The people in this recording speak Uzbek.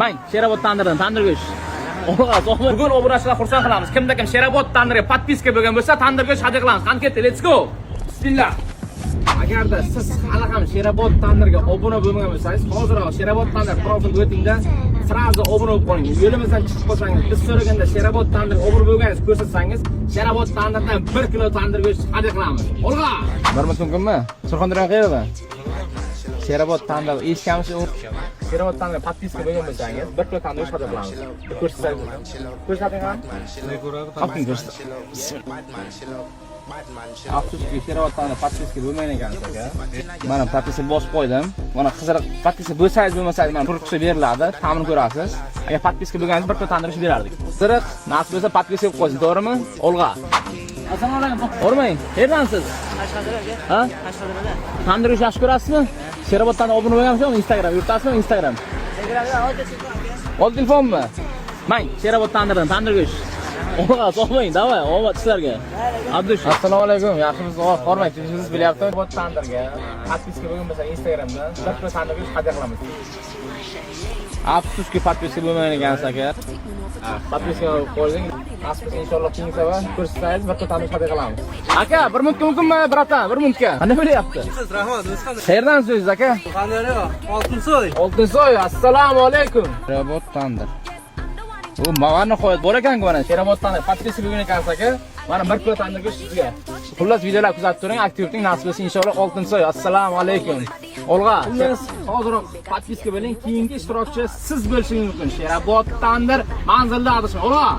Mang, Sherobod tandirdan tandir go'sht. Olg'a, sog'mi? Bugun obunachilar xursand qilamiz. Kimda kim Sherobod tandirga подписка bo'lgan bo'lsa, tandir go'sht hadya qilamiz. Qani ketdi, let's go. Bismillah. Agarda siz hali ham Sherobod tandirga obuna bo'lmagan bo'lsangiz, hoziroq Sherobod tandir profilga o'tingda, сразу obuna bo'lib qoling. Yo'limizdan chiqib qolsangiz, biz so'raganda Sherobod tandirga obuna bo'lganingiz ko'rsatsangiz, Sherobod tandirdan 1 kilo tandir go'sht hadya qilamiz. Olg'a! Bir mumkinmi? Surxondaryo qayerda? Sherobod tandir eshitganmisiz? Sherobod tandir подписка bo'lgan bo'lsangiz, 1 kilo tandir go'sht hadya qilamiz. Ko'rsatsangiz. Ko'rsating ham. Qoping ko'rsat. Afsuski, Sherobod tandir подписка bo'lmagan ekansiz, aka. Mana, подписка bosib qo'ydim. Mana, qizariq подписка bo'lsangiz, bo'lmasangiz, mana turqisi beriladi, ta'mini ko'rasiz. Agar подписка bo'lganingiz, 1 kilo tandir go'sht berardik. Qizariq nasib bo'lsa, подписка qilib qo'ysin, to'g'rimi? Olg'a. Assalomu alaykum. Hormang. Qayerdansiz? Qashqadaryo, aka. Ha? Qashqadaryoda. Tandir go'sht yaxshi ko'rasizmi? Sherobod tandir obuna bo'lganmisiz Instagram? Yuritasizmi Instagram? Telegramda oldi telefon, aka. Oldi telefonmi? Mang, Sherobod tandirdan tandir go'sht. Olg'a, sog'mang, давай, omad sizlarga. Abdush. Assalomu alaykum. Yaxshimisiz? Hormang, tinchmisiz, bilyaptim. Sherobod tandirga подписка bo'lgan bo'lsa Instagramdan 1 kilo tandir go'sht hadya qilamiz. Afsuski, подписка bo'lmagan ekansiz, aka. Подписка qo'yding. Nasib bo'lsa, inshaalloh keyingi safar ko'rsatsangiz, 1 kilo tandir hadya qilamiz. Aka, bir minutga mumkinmi, братан? Bir minutga. Qanday bo'lyapti? Siz rahmat, o'zi qanday? Qayerdansiz o'zingiz, aka? Surxondaryo, Oltinsoy. Oltinsoy, assalomu alaykum. Sherobod tandir. Bu mana nihoyat bor ekan-ku mana. Sherobod tandir подписка bo'lgan ekansiz, aka. Mana, 1 kilo tandir go'sht sizga. Xullas, videolar kuzatib turing, aktiv turing, nasib bo'lsa, inshaalloh. Oltinsoy, assalomu alaykum. Olg'a. Hoziroq подписка bo'ling, keyingi ishtirokchi siz bo'lishingiz mumkin. Sherobod tandir manzilda adashmang. Olg'a.